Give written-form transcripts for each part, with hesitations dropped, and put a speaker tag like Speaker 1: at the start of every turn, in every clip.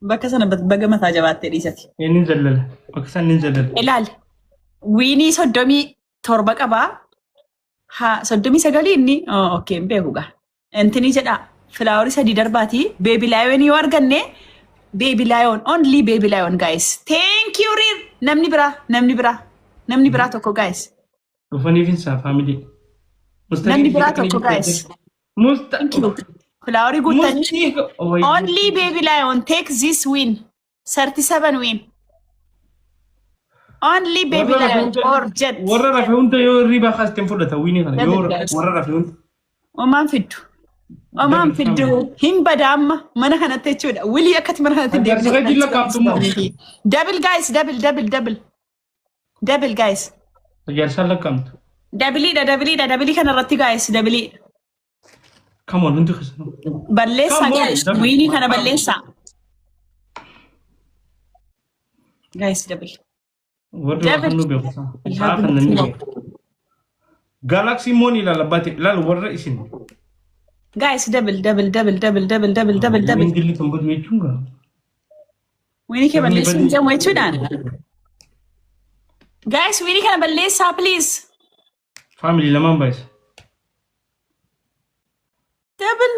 Speaker 1: Bakka sana baga mataa jabaattee dhiisati.
Speaker 2: Inni zallala. Bakka sana inni zallala.
Speaker 1: Ilaali. Wiinii 37 qabaa. Haa 39 inni oh, okay hin beeku gaa. Intinii jedhaa flowerii sadii darbaati. Baby lion yoo arganne baby lion only baby lion guys. Thank you Riir. Namni biraa namni biraa namni biraa tokko guys.
Speaker 2: Dhufaniif hin saa family.
Speaker 1: Namni biraa tokko guys.
Speaker 2: Musta.
Speaker 1: Thank you. Flowerii guuttanii only baby lion take this win. 37 win. Only baby lion or jet.
Speaker 2: Warra rafe hunda yoo hirriibaa kaaste hin fudhata winii kana yoo warra rafe hunda.
Speaker 1: Omaan fiddu. Omaan fiddu. Hin bada amma mana kanatti jechuudha. Wilii akkatti mana kanatti
Speaker 2: Jaarsa keetiin lakkaa'amtu immoo.
Speaker 1: Double guys, double, double, double. Double guys.
Speaker 2: Jaarsaan lakkaa'amtu.
Speaker 1: Doubleiidha, doubleiidha, doubleii kanarratti guys, doubleii.
Speaker 2: Come on, hundi keessanuu.
Speaker 1: Balleessaa
Speaker 2: Come on,
Speaker 1: guys.
Speaker 2: double.
Speaker 1: Winii kana balleessaa. Guys, double.
Speaker 2: Warri waa
Speaker 1: Double.
Speaker 2: kan nu beeku. Sa'a kan namni beeku. Galaxy immoo ni ilaala baate ilaala warra isin.
Speaker 1: Guys, double, double, double, double, double, double, double, double.
Speaker 2: Winiin dilli kan badu jechuun gaa.
Speaker 1: Winii kee balleessuu hin jamu jechuudhaan. Guys, winii kana balleessaa please.
Speaker 2: Family lamaan baay'isa.
Speaker 1: Double.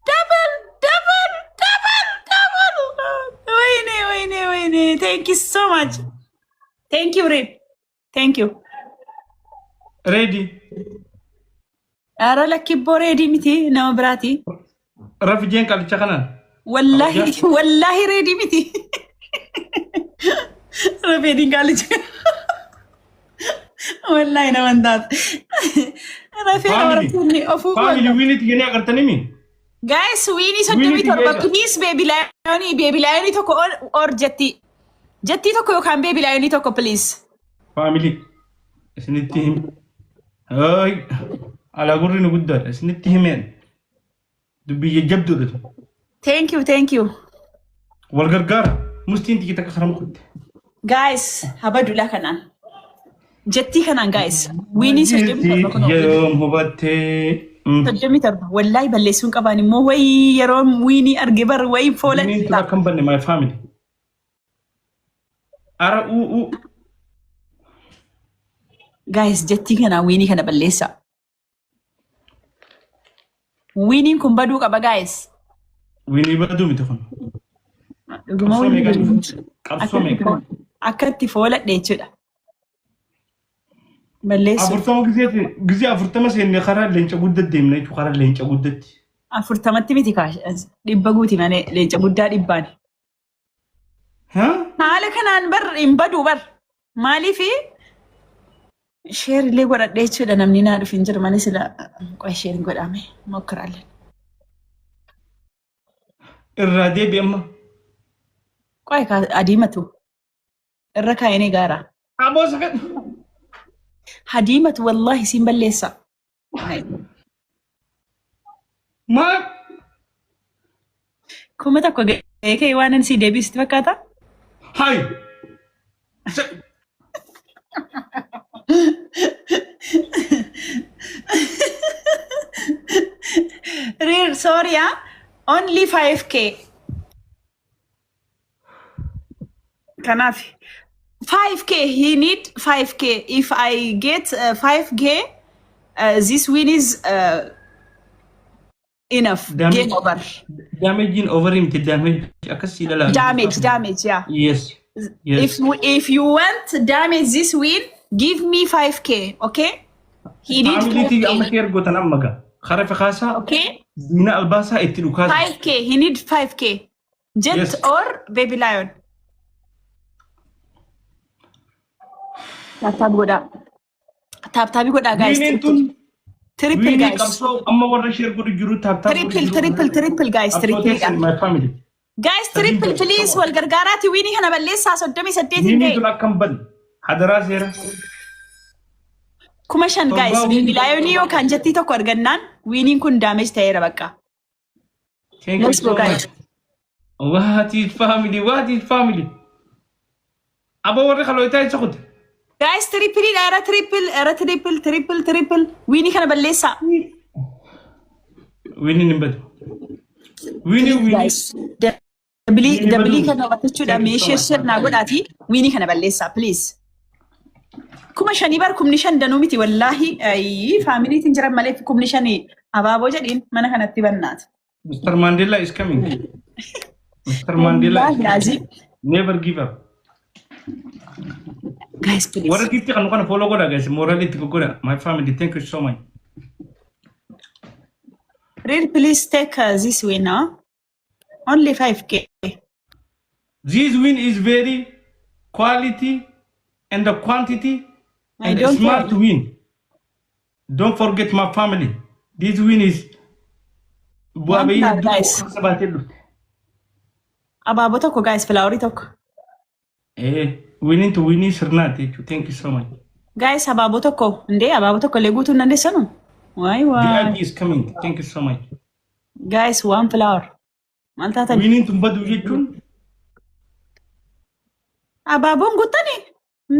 Speaker 1: Double, double, double, double. Wayne, wayne, wayne. Thank you so much. Thank you, Red. Thank you.
Speaker 2: Ready.
Speaker 1: Ara lakkibboo reedii miti nama biraati.
Speaker 2: Rafi jeen qalicha kanaan.
Speaker 1: Wallahi, wallahi reedii miti. Rafeediin qaalicha. Wallahi nama hin taatu. Rafee nama
Speaker 2: Family.
Speaker 1: rafeedni ofuu
Speaker 2: Family winiitti jennee agartanii mi?
Speaker 1: Guys, winii soddomii
Speaker 2: Winii
Speaker 1: torba
Speaker 2: geessa.
Speaker 1: please baby lionii baby lionii tokko or jettii. Jettii tokko yookaan baby lionii tokko please.
Speaker 2: Family. Isinitti him. Ay. Alaa gurri nu guddaadha. Isinitti himeen. Dubbii jajjabduudha tun.
Speaker 1: Thank you, thank you.
Speaker 2: Wal gargaara. Mustiin tiyya takka karaa mukutte.
Speaker 1: Guys, habadula kanaan. Jettii kanaan guys. Winii 37 kun
Speaker 2: Yeroo hubattee.
Speaker 1: 37 wallahi balleessuun qabaan immoo wayii yeroo winii arge bar wayii foola.
Speaker 2: Winiin tun akka hin banne my family. Ara uu uu.
Speaker 1: Guys, jettii kanaan winii kana balleessaa. Winiin kun baduu qaba guys.
Speaker 2: Winii baduu miti kun.
Speaker 1: Dhuguma
Speaker 2: Qabsoo
Speaker 1: winii
Speaker 2: meeqa
Speaker 1: baduu.
Speaker 2: dhufu? Qabsoo meeqa?
Speaker 1: Akka itti fooladhe jechuudha. Balleessu.
Speaker 2: 40 gisee gisee 40 seenne karaa leenca guddaa deemna jechuudha karaa leenca guddatti.
Speaker 1: 40tti miti kaash 100 guuti malee leenca guddaa dhibbaan.
Speaker 2: Haa?
Speaker 1: Haala kanaan bar hin badu bar. Maaliifi share illee godhadhe jechuudha namni naa dhufe hin jiru malee sila qoy share hin godhame mokkiraaleen.
Speaker 2: Irraa deebi amma.
Speaker 1: Qoy adiimatu irra kaa'inee gaara.
Speaker 2: Aboo sakan.
Speaker 1: Hadiimatu wallahi siin balleessa.
Speaker 2: Maal?
Speaker 1: 1000 ga'ee ka'e waan ani sii deebisu sitti fakkaata?
Speaker 2: Hai.
Speaker 1: Real sorry ah. Only 5K. Kanaaf 5K he need 5K. If I get 5K this win is enough.
Speaker 2: Damage.
Speaker 1: Game over.
Speaker 2: Damageiin over miti damage akkas si dhalaa.
Speaker 1: Damage, damage, yeah.
Speaker 2: Yes.
Speaker 1: If you want damage this win, give me 5K, okay? He need
Speaker 2: Family amma
Speaker 1: 5K.
Speaker 2: share gootan amma gaa. Kara fikaasaa
Speaker 1: Okay?
Speaker 2: diina albaasaa itti dhukaasa.
Speaker 1: 5K. He need 5K. Jet or baby lion. Tap tap godhaa. Tap tap godhaa guys.
Speaker 2: Winiin tun
Speaker 1: Triple
Speaker 2: winii
Speaker 1: guys.
Speaker 2: qabsoo amma warra share godhu jiru tap tap godhu
Speaker 1: Triple
Speaker 2: jiru.
Speaker 1: triple triple guys
Speaker 2: Qabsoo
Speaker 1: triple
Speaker 2: teessan my family.
Speaker 1: Guys triple please wal gargaaraati winii kana balleessaa 38 hin
Speaker 2: Winii
Speaker 1: ga'e.
Speaker 2: tun akkam banne. Hadaraa seera.
Speaker 1: 5000 guys
Speaker 2: Torbaa
Speaker 1: baby lionii yookaan jettii tokko argannaan winiin kun damage ta'eera bakka.
Speaker 2: Thank you
Speaker 1: Let's go
Speaker 2: so
Speaker 1: guys.
Speaker 2: much. What is family? What is family? Aboo warri kalootaa isa kute.
Speaker 1: Guys triple dha era triple era triple triple triple winii kana balleessaa.
Speaker 2: Winiin hin badu. Winii winii.
Speaker 1: Guys. Dabilii
Speaker 2: Winii
Speaker 1: dabilii
Speaker 2: baduu.
Speaker 1: kana hubachuudha
Speaker 2: Thank you so
Speaker 1: meeshee
Speaker 2: much.
Speaker 1: sirnaa godhaati winii kana balleessaa, please. 5,000 bar, 5,000 danuu miti wallaahi. Ayyii, faamiliitiin jiran malee 5,000 abaaboo jedhiin mana kanatti bannaati.
Speaker 2: Mr. Mandela is coming. Mr. Mandela is
Speaker 1: Wallaahi
Speaker 2: coming.
Speaker 1: laazim.
Speaker 2: Never give up.
Speaker 1: Guys, please.
Speaker 2: Warra gift kan kana follow godha, guys. Morale itti godha. My family, thank you so much.
Speaker 1: Real, please take this win, huh? Only 5K.
Speaker 2: This win is very quality and the quantity
Speaker 1: I
Speaker 2: and
Speaker 1: don't
Speaker 2: smart
Speaker 1: care.
Speaker 2: win. Don't forget my family. This win is bu'aa
Speaker 1: One
Speaker 2: bahii
Speaker 1: flower,
Speaker 2: hedduu
Speaker 1: guys.
Speaker 2: keessa baatee dhufte.
Speaker 1: Abaaboo tokko, guys, flowerii tokko.
Speaker 2: Eh, winning to winning sirnaati jechuudha. Thank you so much.
Speaker 1: Guys, abaaboo tokko. Indee, abaaboo tokko illee guutuu hin dandeessanu? Waay waay.
Speaker 2: VIP is coming. Thank you so much.
Speaker 1: Guys, one flower. Maal taatan?
Speaker 2: Winning tun baduu jechuun
Speaker 1: Abaaboon guuttani?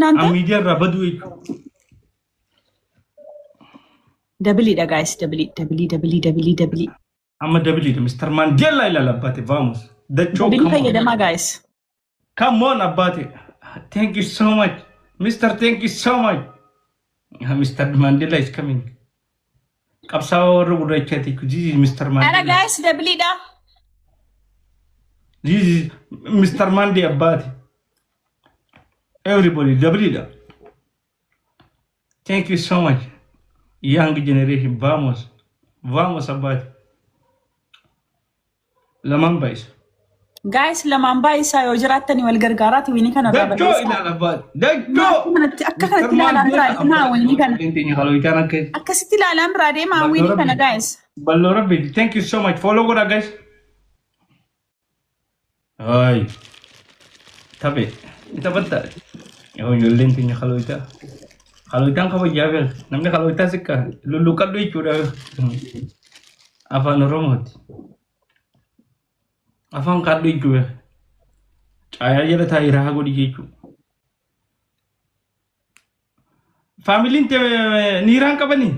Speaker 1: Naanta?
Speaker 2: miidiyaa irraa baduu jechuudha.
Speaker 1: Doubleiidha, guys, double, double, double, double, double.
Speaker 2: Amma doubleiidha. Mr. Mandela ilaala abbaate. Vamos. Dachoo,
Speaker 1: Double
Speaker 2: come on.
Speaker 1: Fayyadamaa, guys.
Speaker 2: Come on, abbaate. Thank you so much. Mr. Thank you so much. Mr. Mandela is coming. Qabsaa'aa warra gurraachaati. This is Mr.
Speaker 1: Ara
Speaker 2: Mandela.
Speaker 1: guys, doubleiidha.
Speaker 2: This is Mr. Mandi abbaate. Everybody, doubleiidha. Thank you so much. Young generation, vamos. Vamos, abbaate. Lamaan baay'isa.
Speaker 1: Guys, lamaan baay'isaa yoo jiraattanii wal gargaaraati winii kana irraa
Speaker 2: Dachoo
Speaker 1: balleessaa.
Speaker 2: ilaala abbaate. Dachoo!
Speaker 1: Akka kanatti ilaalaan biraa deemaa winii kana. Akkasitti ilaalaan biraa deemaa winii kana, guys.
Speaker 2: Balloo rabbi. Thank you so much. Follow godhaa, guys. Ay. Taphe. Taphatta. Yoo ijoolleen teenya kalooyitaa. Kalooyitaan kabajaa beeka. Namni kalooyitaa sikka lulluqadhu jechuudha. Afaan Oromooti. Afaan kaadhu jechuudha. Caayaa jala taa'ee rahaa godhi jechuudha. Faamiliin niiraan qabanii?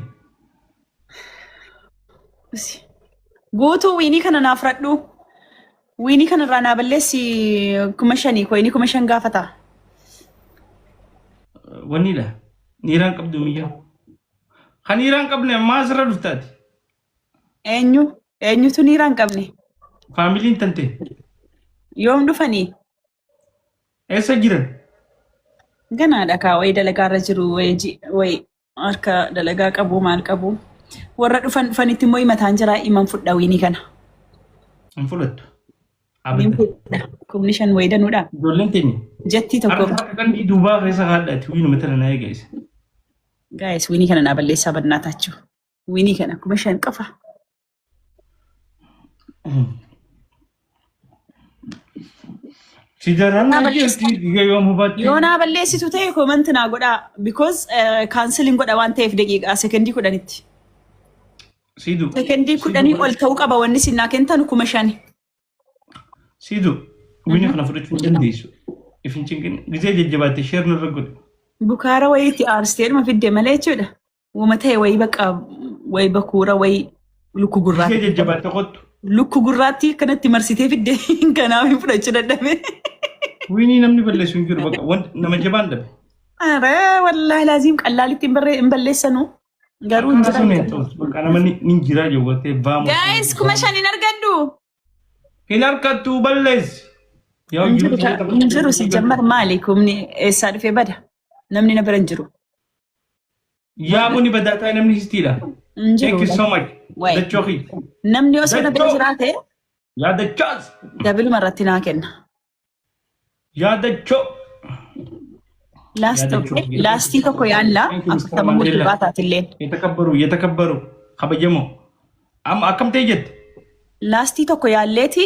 Speaker 1: Guutuu winii kana naaf fudhadhu. Winii kana irraa naa balleessi 5,000, coinii 5,000 gaafata.
Speaker 2: Wanniidha. Niiraan qabdu miyyaa. Kan niiraan qabne ammaa asirra dhuftaati.
Speaker 1: Eenyu? Eenyutu niiraa hin qabne?
Speaker 2: Faamiliin tante.
Speaker 1: Yoom dhufanii?
Speaker 2: Eessa jiran?
Speaker 1: Ganaadha kaa, wayii dalagaarra jiru, wayii wayii harka dalagaa qabu, maal qabu. Warra dhufan dhufanitti immoo himataan jira, himan fudha winii kana.
Speaker 2: Hin fudhattu.
Speaker 1: Nin
Speaker 2: Abidda.
Speaker 1: fudha. 5,000 wayii danuudha.
Speaker 2: Ijoolleen teenya.
Speaker 1: Jettii tokko.
Speaker 2: Harka qalbii duubaa keessa kaadhaati. Winuma tana na eegeesse.
Speaker 1: Guys, winii kana naa balleessaa badnaa taachuu. Winii kana 5,000 qofa.
Speaker 2: Si daran
Speaker 1: Naa
Speaker 2: na
Speaker 1: balleessaa.
Speaker 2: jetti yoom hubatte.
Speaker 1: Yoo naa balleessitu ta'e comment naa godhaa. Because canceliin godha waan ta'eef daqiiqaa sekendii 10tti.
Speaker 2: Siidu.
Speaker 1: Sekendii 10 ol ta'uu qaba wanni isin naa kennan 5,000.
Speaker 2: Siidu. Winii kana fudhachuu hin dandeessu. If hin cinqin. Gizee jajjabaatte share nurra godhe.
Speaker 1: Bukaara wayiitti aarsitee dhuma fidde malee jechuudha. Uuma ta'e wayii bakka wayii bakuura wayii lukku
Speaker 2: Gizee
Speaker 1: gurraatti.
Speaker 2: jajjabaatte kottu.
Speaker 1: Lukku gurraatti akkanatti marsitee fidde, kanaaf hin fudhachuu dadhabe.
Speaker 2: Winii namni balleessu hin jiru bakka wanti nama jabaan dhabe.
Speaker 1: Are wallaahi laaziim qallaalitti hin balleessanu. Garuu hin
Speaker 2: Akkana sun hin
Speaker 1: jiran.
Speaker 2: ta'u. Bakka nama ni jiraa jiru gartee vaamu.
Speaker 1: Guys, 5,000 hin argadhu.
Speaker 2: Hin harkattu, balleessi. Yaa
Speaker 1: Hin
Speaker 2: jiru
Speaker 1: jiru hin jiru, si jammar maali kumni eessaa dhufee bada? Namni na bira hin jiru.
Speaker 2: Yaa buni badaa ta'e namni histiidha.
Speaker 1: Hin
Speaker 2: Thank you
Speaker 1: jiru.
Speaker 2: so much.
Speaker 1: Wayi.
Speaker 2: Dachoo kiyya.
Speaker 1: Namni osoo na bira
Speaker 2: Dachoo.
Speaker 1: jiraate
Speaker 2: Yaa dachaas.
Speaker 1: Doubleuma irratti naa kenna.
Speaker 2: Yaa dachoo.
Speaker 1: Last
Speaker 2: Yaa dachoo.
Speaker 1: Lastii tokko yaallaa
Speaker 2: Thank you, Mr.
Speaker 1: 40 guutuu
Speaker 2: Mandela.
Speaker 1: baataatilleen.
Speaker 2: የተከበሩ የተከበሩ kabajamoo. Amma akkam ta'e jette?
Speaker 1: Lastii tokko yaalleeti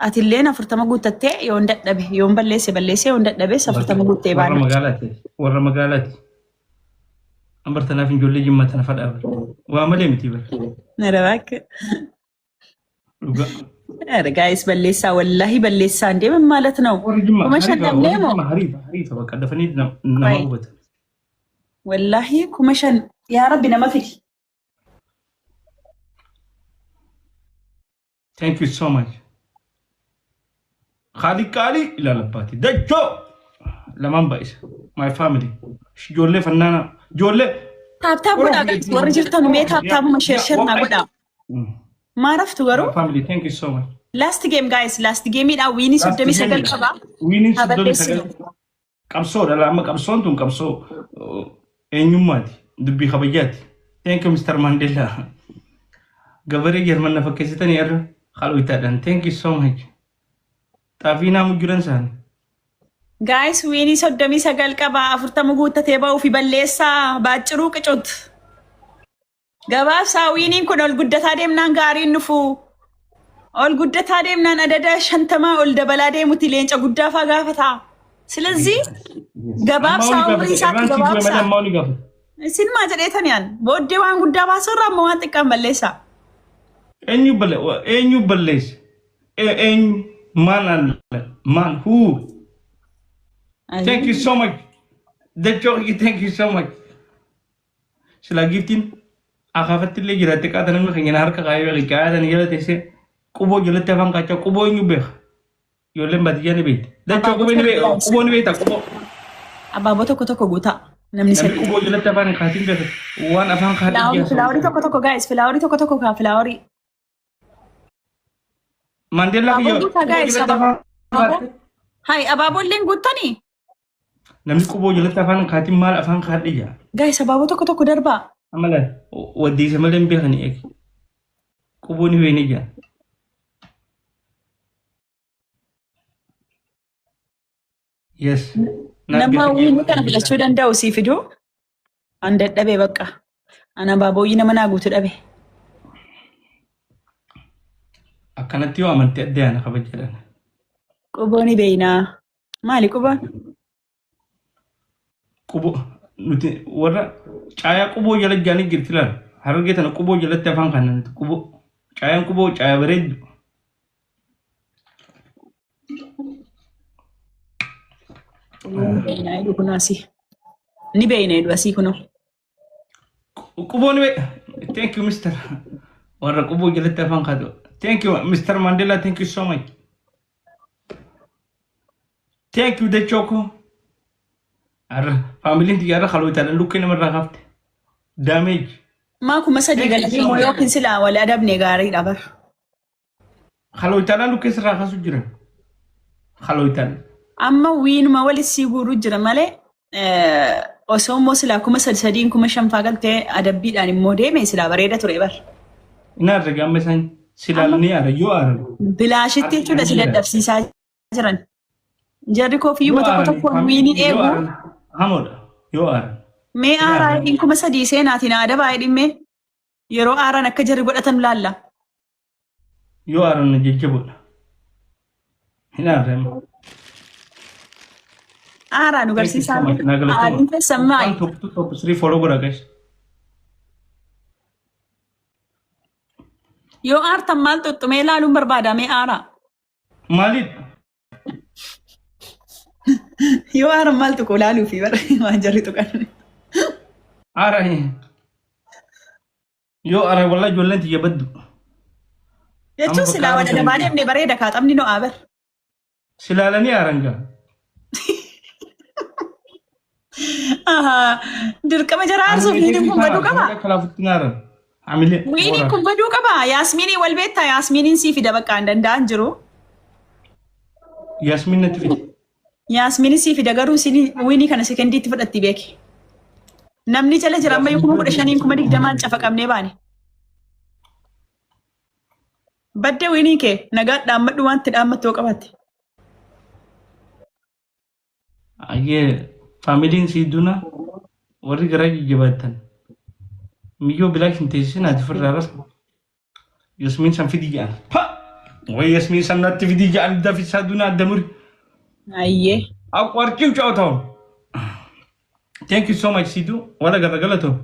Speaker 1: atilleen 40 guuttattee yoon dadhabe yoon balleesse balleesse, yoon dadhabes 40 guuttee
Speaker 2: Warra
Speaker 1: baana.
Speaker 2: magaalaati. Warra magaalaati. Ambar tanaaf ijoollee jimmaa tana fadhaa bara. Waa malee miti bara.
Speaker 1: Nara baakka.
Speaker 2: Dhugaa.
Speaker 1: ኧረ guys, balleessaa, wallaahi balleessaa እንዴ ምን ማለት ነው?
Speaker 2: Warri jimmaa
Speaker 1: kuma shan
Speaker 2: hariifa
Speaker 1: dhabnee
Speaker 2: warri
Speaker 1: moo?
Speaker 2: Jimmaa hariifa hariifa bakka dafanii nama
Speaker 1: Wayi.
Speaker 2: hubatan.
Speaker 1: Wallaahi 5,000, yaa rabbi nama fidi.
Speaker 2: Thank you so much. Khaalid qaalii ilaala abbaati. Dachoo lamaan baay'isa. My family. Ijoollee fannaana. Ijoollee.
Speaker 1: Tap tap godhaa guys warri jirtan mee tap tapuma share share naa godhaa. Maa raftu garuu?
Speaker 2: My family, thank you so much.
Speaker 1: Last game guys, last game dha wiinii 39 qaba.
Speaker 2: Wiiniin
Speaker 1: Haa
Speaker 2: soddomii
Speaker 1: balleessinu.
Speaker 2: sagal. Qabsoodha amma qabsoon tun qabsoo eenyummaati. Dubbii kabajaati. Thank you Mr. Mandela. Gabaree Jarman na fakkeessitanii irra kaluytaadhaan. Thank you so much. Xaafii naamu jiran isaanii.
Speaker 1: Guys wiinii 39 qaba 40 guuttatee ba'uu fi balleessaa baacciruu qicut. Gabaabsaa wiiniin kun ol guddataa deemnaan gaariin dhufu. Ol guddataa deemnaan adada 50 ol dabalaa deemuti leenca guddaa faa gaafata. Silazii gabaabsaa umrii isaatti gabaabsaa.
Speaker 2: Ammaa ni gaafata.
Speaker 1: Isin maa jedheetani an booddee waan guddaa baasuu irraa amma waan xiqqaan balleessaa.
Speaker 2: Eenyu balle eenyu balleesse? Eenyu maan alla maan who? Thank you so much. Dachoo thank you so much. Silaa giiftiin akaafatti illee jiraatte qaata namni keenya na harka kaayee beeka qaatan jala teessee quboo jalatti afaan kaachaa quboo eenyu beeka. Ijoolleen baadiyyaa ni beekti. Dachoo qubee ni beeka quboo ni beekta quboo.
Speaker 1: Abaaboo tokko tokko guutaa namni
Speaker 2: Namni
Speaker 1: sadii.
Speaker 2: quboo jalatti afaan hin kaatiin beeka. Waan afaan kaadhii
Speaker 1: Filaaworii
Speaker 2: jaasa.
Speaker 1: filaaworii tokko tokko guys filaaworii tokko tokko kaa filaaworii.
Speaker 2: Maandeellaa
Speaker 1: Abaaboo
Speaker 2: kiyya
Speaker 1: guutaa
Speaker 2: quboo
Speaker 1: guys
Speaker 2: jalatti
Speaker 1: abaaboo.
Speaker 2: afaan kaadhee.
Speaker 1: Hai abaaboolleen guuttanii?
Speaker 2: Namni quboo jalatti afaan kaatiin maal afaan kaadhee jaa.
Speaker 1: Guys abaaboo tokko tokko darbaa.
Speaker 2: Amma laal waddiisa malee hin beekani eegi. Quboo ni beekni jaa. Yes.
Speaker 1: Nama wiinii kana filachuu danda'u sii fiduu. An dadhabee bakka. An abaabooyyii nama naa guutu dhabe.
Speaker 2: Akkanatti yoo amante adda yaana kabajaadhaan.
Speaker 1: Quboo ni beeynaa. Maali quboon?
Speaker 2: Quboo nuti warra caayaa quboo jala jaanii jirti laal. Harargee tana quboo jalatti afaan kana nuti quboo. Caayaan quboo caayaa bareeddu.
Speaker 1: Ni beeynaa jedhu kunoo asii. Ni beeyna jedhu asii kunoo.
Speaker 2: Quboon be thank you mister. Warra quboo jalatti afaan kaatu. Thank you Mr. Mandela thank you so much. Thank you dachoo koo. Arra faamiliin tiyya arra kalootaadhaan lukkee namarraa kaafte. Damage.
Speaker 1: Maa 3000 galanii immoo yookiin silaa wal adabne gaariidha bar.
Speaker 2: Kalootaadhaan lukkee sirraa kaasu jiran. Kalootaan.
Speaker 1: Amma wiinuma wali sii guuruu jira malee osoo immoo silaa 3000 sadiin 5000 faa galtee adabbiidhaan immoo deeme silaa bareeda ture bar.
Speaker 2: Inni arga amma isaan silaan ni aara yoo aaran.
Speaker 1: Bilaashitti jechuudha si dadhabsiisaa jiran. Jarri koofiyyuma
Speaker 2: Yoo
Speaker 1: tokko
Speaker 2: aaran
Speaker 1: tokkoon wiinii
Speaker 2: yoo
Speaker 1: eegu.
Speaker 2: aaran hamoodha yoo aaran.
Speaker 1: Mee aaraa jedhiin 3000 seenaatiin adabaa jedhiin mee yeroo aaraan akka jarri godhatan laalla.
Speaker 2: Yoo aaran jajjaboodha. Hin aarre amma.
Speaker 1: Aaraa nu
Speaker 2: Thank you so
Speaker 1: garsiisaa.
Speaker 2: much. Naa galatoomaa.
Speaker 1: Aariin keessan maali?
Speaker 2: One top two top three follow godha guys.
Speaker 1: Yoo aartan maal xuxxumee ilaaluun barbaada mee aaraa.
Speaker 2: Maaliif?
Speaker 1: Yoo aaran maal tuqu ilaaluu fi bara waan jarri tuqan.
Speaker 2: Aara yoo aara walaa ijoolleen tiyya baddu.
Speaker 1: Jechuun
Speaker 2: Amma
Speaker 1: silaa
Speaker 2: bakka
Speaker 1: wal adabaa deemne bareeda kaa taphni no'aa bar.
Speaker 2: Silaalanii aaran gaa.
Speaker 1: Ahaa, Dirqama jara aarsuuf wiiniin kun baduu qaba.
Speaker 2: Akka laafutti naaran. Hamilee.
Speaker 1: Wiiniin kun baduu qaba. Yaasmiinii wal beektaa Yaasmiiniin sii fida bakka hin danda'an jiru.
Speaker 2: Yaasmiin natti fide.
Speaker 1: Yaasmiin sii fida garuu isin wiinii kana sekendiitti fudhatti beeki. Namni jala jira ammayyuu 15,000n 20,000n cafaqamnee baane. Badde wiinii kee nagaa dhaammadhu waan itti dhaammattu yoo qabaatte.
Speaker 2: Ayyee faamiliin sii duna warri garaa jajjabaattan. Miyyoo bilaash hin teessisin ati ofirraa rafu. Yasmiin san fidii jedhan. Pa! Way Yasmiin san natti fidii jedhan dafisaa duna adda muri.
Speaker 1: Ayyee.
Speaker 2: Aqwarqiu caawtaun. Thank you so much Sidu. Wala gara galatoo.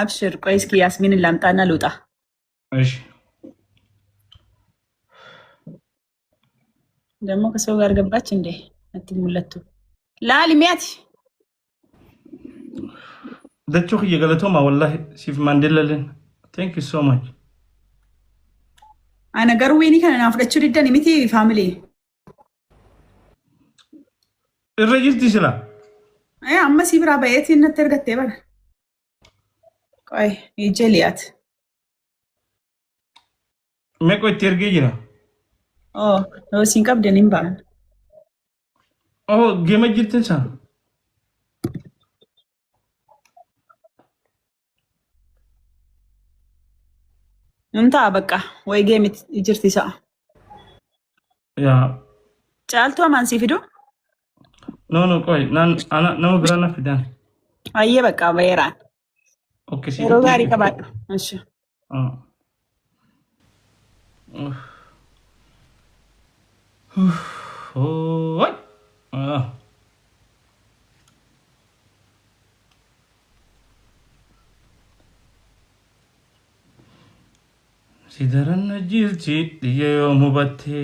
Speaker 1: Abshir qoyis ki Yaasmiin lamxaana luxa.
Speaker 2: Ishi.
Speaker 1: ደግሞ ከሰው ጋር ገባች እንዴ? አትሙለቱ laali mi'ati.
Speaker 2: Dachoo kiyya galatooma wallahi siif Mandela leen. Thank you so much.
Speaker 1: Ana garuu wiinii kana naa fudhachuu diddani miti faamilii.
Speaker 2: Irra jirti sila.
Speaker 1: Amma si biraa ba'eetiin natti ergattee bara. Qoy ijja liyaat.
Speaker 2: Meeqoo itti ergee jira?
Speaker 1: Oh, yoo siin qabden hin ba'an.
Speaker 2: Oh, geema jirtin saa.
Speaker 1: Nun ta'a bakka wayi geemit jirti sa'a.
Speaker 2: Yaa.
Speaker 1: Caaltuu amaan sii fidu?
Speaker 2: No, no, qoy. Naan, ana, nama biraa na fidaan.
Speaker 1: Ayyee bakka bayeeraan.
Speaker 2: Okay, si
Speaker 1: Yeroo gaarii qabaadhu. Ishi.
Speaker 2: Ah. Uff. Uff. Oi. Ah. Si daran na jirti dhiyya yoo hubatte.